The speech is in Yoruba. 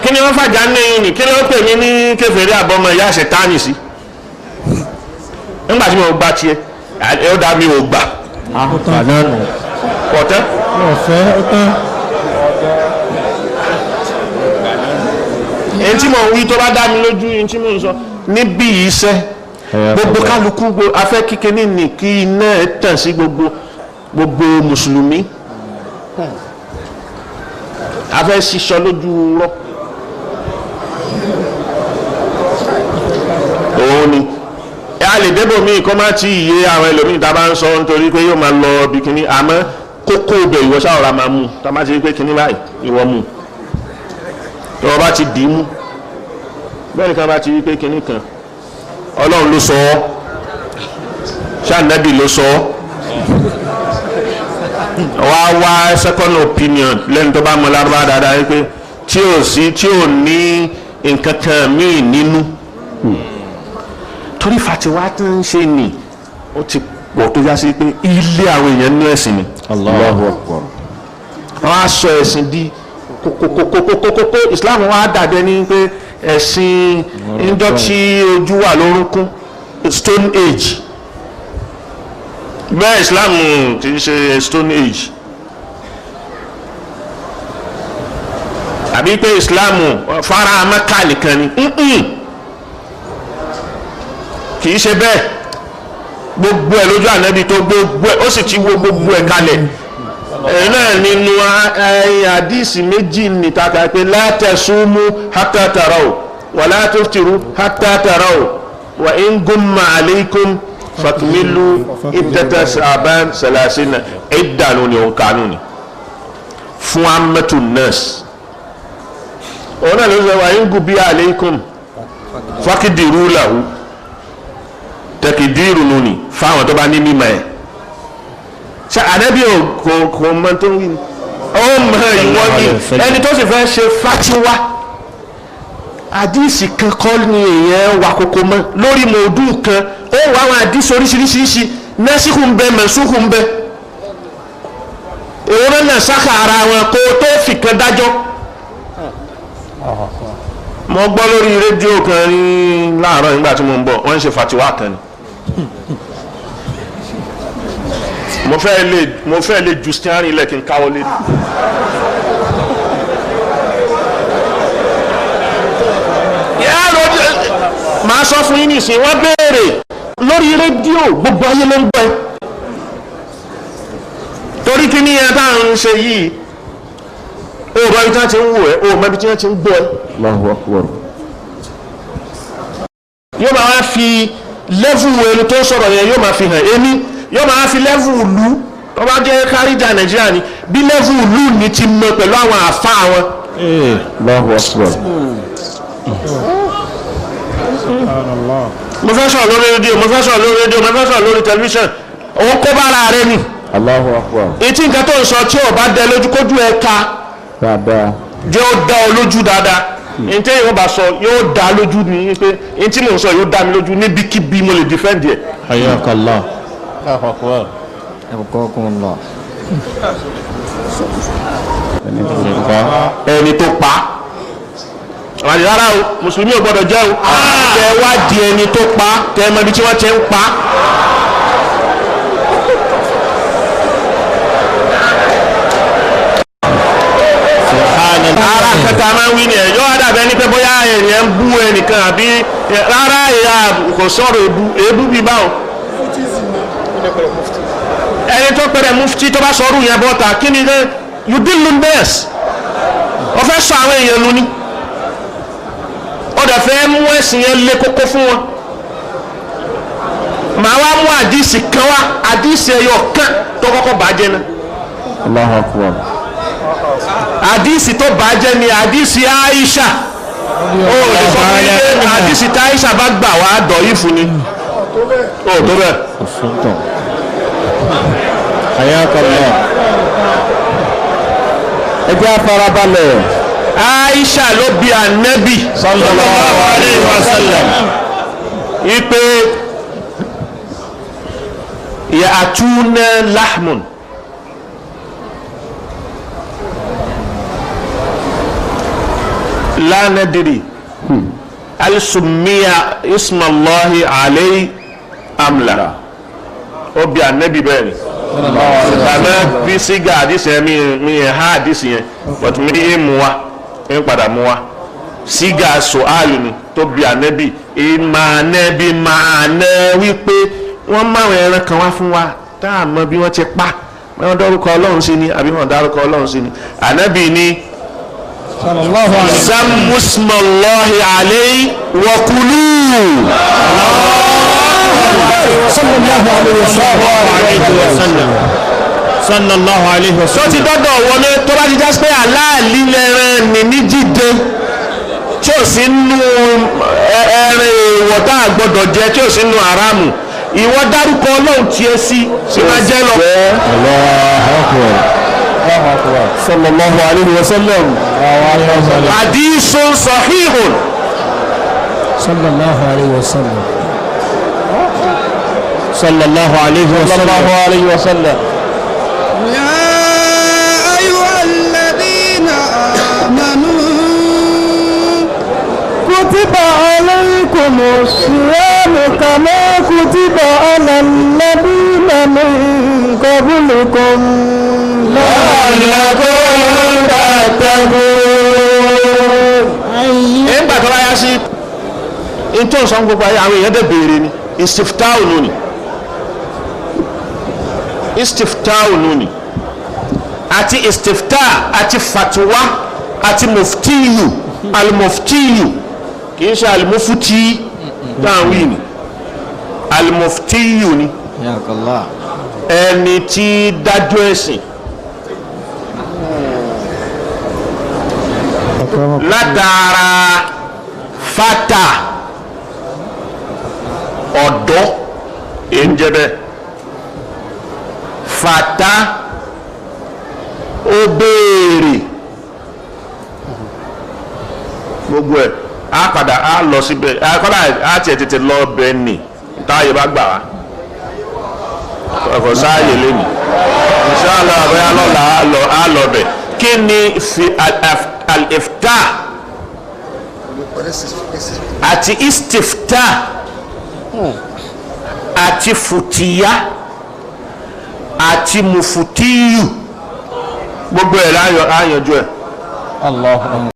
Kí ni wọ́n fàjà ní yín ni? Kí ló pè mí ní kèfèrí àbọ̀mọ ìyá ṣètánì sí? Nígbà tí mo gba tiẹ̀, ó dá mi ò gbà. Kọ̀tẹ́. Ọ̀fẹ́ ó tán. Èyí tí mo ń wí tó bá dá mi lójú, èyí tí mo ń sọ níbí yìí sẹ́, gbogbo kálukú afẹ́ kíkiní ní kí iná ẹ̀ tàn sí gbogbo gbogbo mùsùlùmí, afẹ́ sísọ lójú rọ. Òun ni a lè débò míì kó má ti yé àwọn ẹlòmíì tá a bá ń sọ, nítorí pé yóò máa lọ bí kíní, àmọ́ kókó ibẹ̀ ìwọ sáwọ́ra máa mú. Tá a bá ti rí pé kíní báyìí, ìwọ mú. Tó o bá ti dì í mú bẹ́ẹ̀ nìkan bá ti rí pé kíní kan, Ọlọ́run ló sọ ọ́, ṣáànẹ́bì ló sọ ọ́, wá wá second opinion lẹ́nu tó bá mọ lárúbá dáadáa yìí pé tí ò sí, tí ò ní nǹkan kan míì nínú, torí fatiwa tó ń ṣe nì ó ti pọ̀ tó já sí pé ilé àwọn èèyàn ní ẹ̀sìn ni. Allahu Akbar. Wọ́n á sọ ẹ̀sìn di kókókókókókó. Islam wọn á dàbí ẹni pé ẹ̀sìn ńjọ́ tí ojú wà lórúnkún, stone age. Bẹ́ẹ̀ Islam kì í ṣe stone age, àbí pé Islam fara Mẹ́kà nìkan ni. Kì í ṣe bẹ́ẹ̀. Gbogbo ẹ̀ lójú ànábi tó gbogbo ẹ̀, ó sì ti wo gbogbo ẹ̀ kalẹ̀. Ẹ̀yìn náà nínú àdísì méjì nìtaka pé la tasumu hatta taraw wa la tuftiru hatta taraw wa in gumma alaykum fakmilu iddata Sha'ban salasina. Ìdànù ni òun kanu ni fún amẹ́tù nurse. Òun náà ló sọ wa in gubi alaykum fakidiru lahu, tẹkidiru nù ni fáwọn tó bá ní mímọ̀ ẹ̀. Ṣe ànábì kò mọ tó ń wí ni? Ó mọ. Ìwọ ni ẹni tó sì fẹ́ ṣe fatiwa. Àdìsí kan kọ́ ni èèyàn wà kókó mọ́ lórí mòdù kan. Ó wà àwọn àdìsí oríṣiríṣiríṣi, nẹ́sìkù ń bẹ, mẹ̀sùkù ń bẹ, èwo náà sáka ara wọn kó tó fìkan dájọ́. Mo gbọ́ lórí rédíò kan ní láàárọ̀ nígbà tí mo ń bọ̀, wọ́n ń ṣe fatiwa kan ni. Mo fẹ́ lè ju steering lẹ̀ kí n káwọ́ lé. Màá sọ fún yín nísìnyí, wọ́n béèrè lórí rédíò, gbogbo ayé ló ń gbọ́ ẹ. Torí kí ni ẹ bá ń ṣe yìí? O mọ ibi tí wọ́n ti ń wò ẹ́, o mọ ibi tí wọ́n ti ń gbọ́ ẹ. Allahu Akbar. Yóò máa wá fi lẹ́fù ẹni tó sọ̀rọ̀ yẹn, yóò máa fi hàn èmi, yóò máa fi lẹ́fù ìlú tó bá jẹ́ káríjà Nàìjíríà ni, bí lẹ́fù ìlú ni ti mọ pẹ̀lú àwọn àfa wọn. Allahu Akbar. Mo fẹ́ sọ̀rọ̀ lórí rédíò, mo fẹ́ sọ̀rọ̀ lórí rédíò, mo fẹ́ sọ̀rọ̀ lórí tẹlifíṣàn, òun kó bára rẹ ni. Allahu Akbar. Etí nǹkan tó ń sọ tí ò bá dẹ lójú, kójú ẹ ká. Dáadáa. Jẹ́ ó dá ọ lójú dáadáa. Ntẹ́ yóò bá sọ yóò dá lójú ni pé ntí mò ń sọ yóò dá mi lójú, níbikíbi mo lè defend ẹ̀. Hayyakallah. Abqakumullah. Ẹni tó pa àwọn àti rárá o, mùsùlùmí ò gbọdọ̀ jẹ́ o. Tẹ wá di ẹni tó pa, tẹ mọ ibi tí wọ́n ti ń pa. Ara kẹta máa ń wí ni ẹ yóò dàbẹ ní pé bóyá ènìyàn ń bú ẹnìkan àbí rárá, ìyá kò sọ̀rọ̀ èébú èébú bíi báwo. Ẹni tó pẹ̀rẹ̀ mufti tó bá sọ̀rọ̀ yẹn bọ́ta, kí ni you deal best? Ó fẹ́ sọ àwọn èèyàn nu ni, ó dẹ̀ fẹ́ mú ẹ̀sìn yẹn lé kókó fún wọn. Màá wá mú àdìsí kan wá, àdìsí ẹyọ kan tó kọ́kọ́ bàjẹ́ náà. Allahu Akbar. Àdìsí tó bàjẹ́ ni àdìsí Aisha. Ó lè sọ fún mi pé àdìsí tí Aisha bá gbà wá dọ̀ yìí fún ni, ó tó bẹ́ẹ̀. Ọ̀sùntàn. Hayyakallah. Ẹ jẹ́ àfarabalẹ̀. Aisha ló bí Ànábì Sallallahu alayhi wa sallam. Ipe ya'tuna lahmun La nadiri alisummiya ismallahi alayhi amla. Ó bi ànábì bẹ́ẹ̀ ni tàbí bí sígá àdìsí yẹn mi yẹn há àdìsí yẹn, but mi yé mu wa ń padà mu wa. Sígá sọ̀hálù ni tó bi ànábì ìmọ̀ ànábì máa ná wípé wọ́n máwọn ẹran kan wá fún wa tá a mọ bí wọ́n ti pa, wọ́n dárúkọ Ọlọ́run sí ni àbí wọ́n dárúkọ Ọlọ́run sí ni. Ànábì ni Sallallahu alayhi. Samusmallahi alayhi wa kulu. Sallallahu alayhi wa sallam. Sallallahu alayhi wa Tó sallam. ti dọ́dọ̀ wọlé, tó bá ti já sí pé aláàlí lẹ́rẹ̀ ní ní jíde tí ò sí nú ẹran èèwọ̀ tá a gbọ́dọ̀ jẹ, tí ò sí nú haramu, ìwọ dárúkọ Ọlọ́run tiẹ̀ sí sí máa jẹ́ lọ. Allahu akbar. Sallallahu alayhi wa sallam. Hadithun sahihun. Sallallahu alayhi wa sallam. Sallallahu alayhi wa sallam. Sallallahu alayhi wa sallam. يا أيها الذين آمنوا كتب عليكم الصيام كما كتب على الذين من قبلكم لعلكم تتقون. Nígbà tó bá yá sí ntọ́ sọ gbogbo ayé, àwọn èèyàn dẹ̀ béèrè ni istiftahu nù ni, istiftahu nù ni, àti istifta àti fatiwa àti muftiyu, alimuftiyu, kì í ṣe alimufuti táwọn wí ni, alimuftiyu ni ẹni tí dájú ẹ̀sìn látara fata, ọ̀dọ́ èyí ń jẹ́ bẹ́ẹ̀, fata ó béèrè gbogbo ẹ̀, á padà á lọ síbẹ̀, á kọ́dà á tiẹ̀ tètè lọ bẹ́ẹ̀ nì táyé bá gbà wá ọkọ̀ sáàyè lẹ́nu, inshallah àbẹ́yà lọ́la á lọ bẹ̀. Kí ni fi al-ifta àti istifta àti futiya àti mufutiyu, gbogbo ẹ̀ láyọ̀, á yanjú ẹ̀. Allahu akbar.